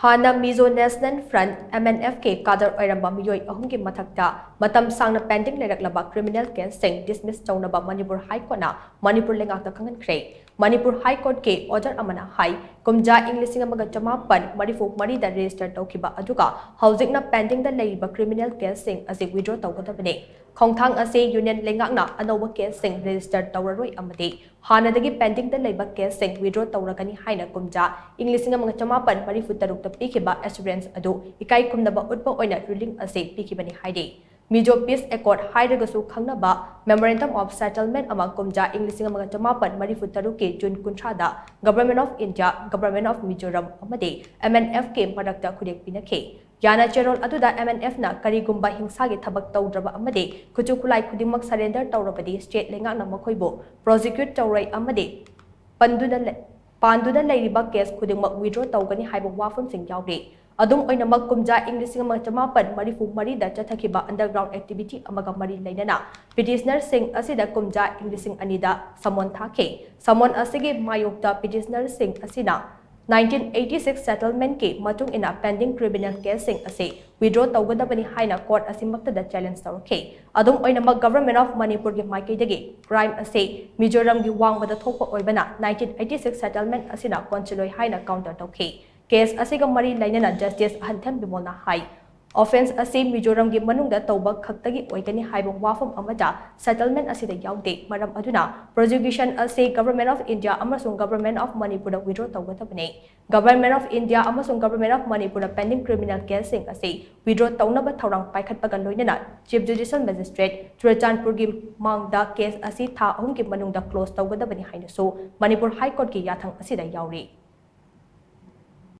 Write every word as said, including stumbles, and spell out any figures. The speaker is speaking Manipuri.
ꯍꯥꯟꯅ Mizo National Front, M N F ꯀꯤ cadre ꯑꯣꯏꯔꯝꯕ ꯃꯤꯑꯣꯏ ꯑꯍꯨꯝꯒꯤ ꯃꯊꯛꯇ ꯃꯇꯝ ꯁꯥꯡꯅ pending ꯂꯩꯔꯛꯂꯕ criminal caseꯁꯤꯡ dismiss ꯇꯧꯅꯕ Manipur High Courtꯅ Manipur ꯂꯩꯉꯥꯛꯇ ꯈꯪꯍꯟꯈ꯭ꯔꯦ꯫ Manipur High Courtꯀꯤ order ꯑꯃꯅ ꯍꯥꯏ, ꯀꯨꯝꯖꯥ ꯏꯪ ꯂꯤꯁꯤꯡ ꯑꯃꯒ ꯆꯃꯥꯄꯟ ꯃꯔꯤꯐꯨ ꯃꯔꯤꯗ register ꯇꯧꯈꯤꯕ ꯑꯗꯨꯒ ꯍꯧꯖꯤꯛꯅ pendingꯗ ꯂꯩꯔꯤꯕ criminal caseꯁꯤꯡ ꯑꯁꯤ withdraw ꯇꯧꯒꯗꯕꯅꯤ꯫ ꯈꯣꯡꯊꯥꯡ ꯑꯁꯤ Union ꯂꯩꯉꯥꯛꯅ ꯑꯅꯧꯕ caseꯁꯤꯡ register ꯇꯧꯔꯔꯣꯏ ꯑꯃꯗꯤ ꯍꯥꯟꯅꯗꯒꯤ pendingꯗ ꯂꯩꯕ caseꯁꯤꯡ withdraw ꯇꯧꯔꯒꯅꯤ ꯍꯥꯏꯅ ꯀꯨꯝꯖꯥ ꯏꯪ ꯂꯤꯁꯤꯡ ꯑꯃꯒ ꯆꯃꯥꯄꯟ ꯃꯔꯤꯐꯨ ꯇꯔꯨꯛꯇ ꯄꯤꯈꯤꯕ assurance ꯑꯗꯨ ꯏꯀꯥꯏ ꯈꯨꯝꯅꯕ ꯎꯠꯄ ꯑꯣꯏꯅ ruling ꯑꯁꯤ ꯄꯤꯈꯤꯕꯅꯤ ꯍꯥꯏꯔꯤ꯫ Mizo Peace Accord ꯍꯥꯏꯔꯒꯁꯨ ꯈꯪꯅꯕ memorandum of settlement ꯑꯃ ꯀꯨꯝꯖꯥ ꯏꯪ ꯂꯤꯁꯤꯡ ꯑꯃꯒ ꯆꯃꯥꯄꯟ ꯃꯔꯤꯐꯨ ꯇꯔꯨꯛꯀꯤ June ꯀꯨꯟꯊ꯭ꯔꯥꯗ Government of India, Government of Mizoram ꯑꯃꯗꯤ M N Fꯀꯤ ꯃꯔꯛꯇ ꯈꯨꯠꯌꯦꯛ ꯄꯤꯅꯈꯤ꯫ ꯌꯥꯅꯆꯦꯔꯣꯜ ꯑꯗꯨꯗ M N Fꯅ ꯀꯔꯤꯒꯨꯝꯕ ꯍꯤꯡꯁꯥꯒꯤ ꯊꯕꯛ ꯇꯧꯗ꯭ꯔꯕ ꯑꯃꯗꯤ ꯈꯨꯠꯁꯨ ꯈꯨꯠꯂꯥꯏ ꯈꯨꯗꯤꯡꯃꯛ surrender ꯇꯧꯔꯕꯗꯤ state ꯂꯩꯉꯥꯛꯅ ꯃꯈꯣꯏꯕꯨ prosecute ꯇꯧꯔꯣꯏ ꯑꯃꯗꯤ ꯄꯟꯗꯨꯅ ꯂꯩ-, ꯄꯥꯟꯗꯨꯅ ꯂꯩꯔꯤꯕ case ꯈꯨꯗꯤꯡꯃꯛ withdraw ꯇꯧꯒꯅꯤ ꯍꯥꯏꯕ ꯋꯥꯐꯝꯁꯤꯡ ꯌꯥꯎꯔꯤ꯫ ꯑꯗꯨꯝ ꯑꯣꯏꯅꯃꯛ, ꯀꯨꯝꯖꯥ ꯏꯪ ꯂꯤꯁꯤꯡ ꯑꯃꯒ ꯆꯃꯥꯄꯟ ꯃꯔꯤꯐꯨ ꯃꯔꯤꯗ ꯆꯠꯊꯈꯤꯕ underground activity ꯑꯃꯒ ꯃꯔꯤ ꯂꯩꯅꯅ petitionerꯁꯤꯡ ꯑꯁꯤꯗ ꯀꯨꯝꯖꯥ ꯏꯪ ꯂꯤꯁꯤꯡ ꯑꯅꯤꯗ summon ꯊꯥꯈꯤ꯫ Summon ꯑꯁꯤꯒꯤ ꯃꯥꯌꯣꯛꯇ petitionerꯁꯤꯡ ꯑꯁꯤꯅ nineteen eighty six settlementꯀꯤ ꯃꯇꯨꯡ ꯏꯟꯅ pending criminal caseꯁꯤꯡ ꯑꯁꯤ withdraw ꯇꯧꯒꯗꯕꯅꯤ ꯍꯥꯏꯅ court ꯑꯁꯤꯃꯛꯇꯗ challenge ꯇꯧꯔꯛꯈꯤ꯫ ꯑꯗꯨꯝ ꯑꯣꯏꯅꯃꯛ, Government of ꯃꯅꯤꯄꯨꯔꯒꯤ ꯃꯥꯏꯀꯩꯗꯒꯤ crime ꯑꯁꯤ ꯃꯤꯖꯣꯔꯥꯝꯒꯤ ꯋꯥꯡꯃꯗ ꯊꯣꯛꯄ ꯑꯣꯏꯕꯅ nineteen eighty six settlement ꯑꯁꯤꯅ ꯀꯣꯟꯁꯤꯜꯂꯣꯏ ꯍꯥꯏꯅ counter ꯇꯧꯈꯤ꯫ Case ꯑꯁꯤꯒ ꯃꯔꯤ ꯂꯩꯅꯅ Justice ꯑꯍꯟꯊꯦꯝ ꯕꯤꯃꯣꯜꯅ ꯍꯥꯏ, offence ꯑꯁꯤ ꯃꯤꯖꯣꯔꯥꯝꯒꯤ ꯃꯅꯨꯡꯗ ꯇꯧꯕ ꯈꯛꯇꯒꯤ ꯑꯣꯏꯒꯅꯤ ꯍꯥꯏꯕ ꯋꯥꯐꯝ ꯑꯃꯠꯇ settlement ꯑꯁꯤꯗ ꯌꯥꯎꯗꯦ꯫ ꯃꯔꯝ ꯑꯗꯨꯅ prosecution ꯑꯁꯤ Government of India ꯑꯃꯁꯨꯡ Government of ꯃꯅꯤꯄꯨꯔꯗ withdraw ꯇꯧꯒꯗꯕꯅꯤ꯫ Government of India ꯑꯃꯁꯨꯡ Government of ꯃꯅꯤꯄꯨꯔꯗ pending criminal caseꯁꯤꯡ ꯑꯁꯤ withdraw ꯇꯧꯅꯕ ꯊꯧꯔꯥꯡ ꯄꯥꯏꯈꯠꯄꯒ ꯂꯣꯏꯅꯅ Chief Judicial Magistrate ꯆꯨꯔꯆꯥꯟꯄꯨꯔꯒꯤ ꯃꯥꯡꯗ case ꯑꯁꯤ ꯊꯥ ꯑꯍꯨꯝꯒꯤ ꯃꯅꯨꯡꯗ close ꯇꯧꯒꯗꯕꯅꯤ ꯍꯥꯏꯅꯁꯨ ꯃꯅꯤꯄꯨꯔ High Courtꯀꯤ ꯌꯥꯊꯪ ꯑꯁꯤꯗ ꯌꯥꯎꯔꯤ꯫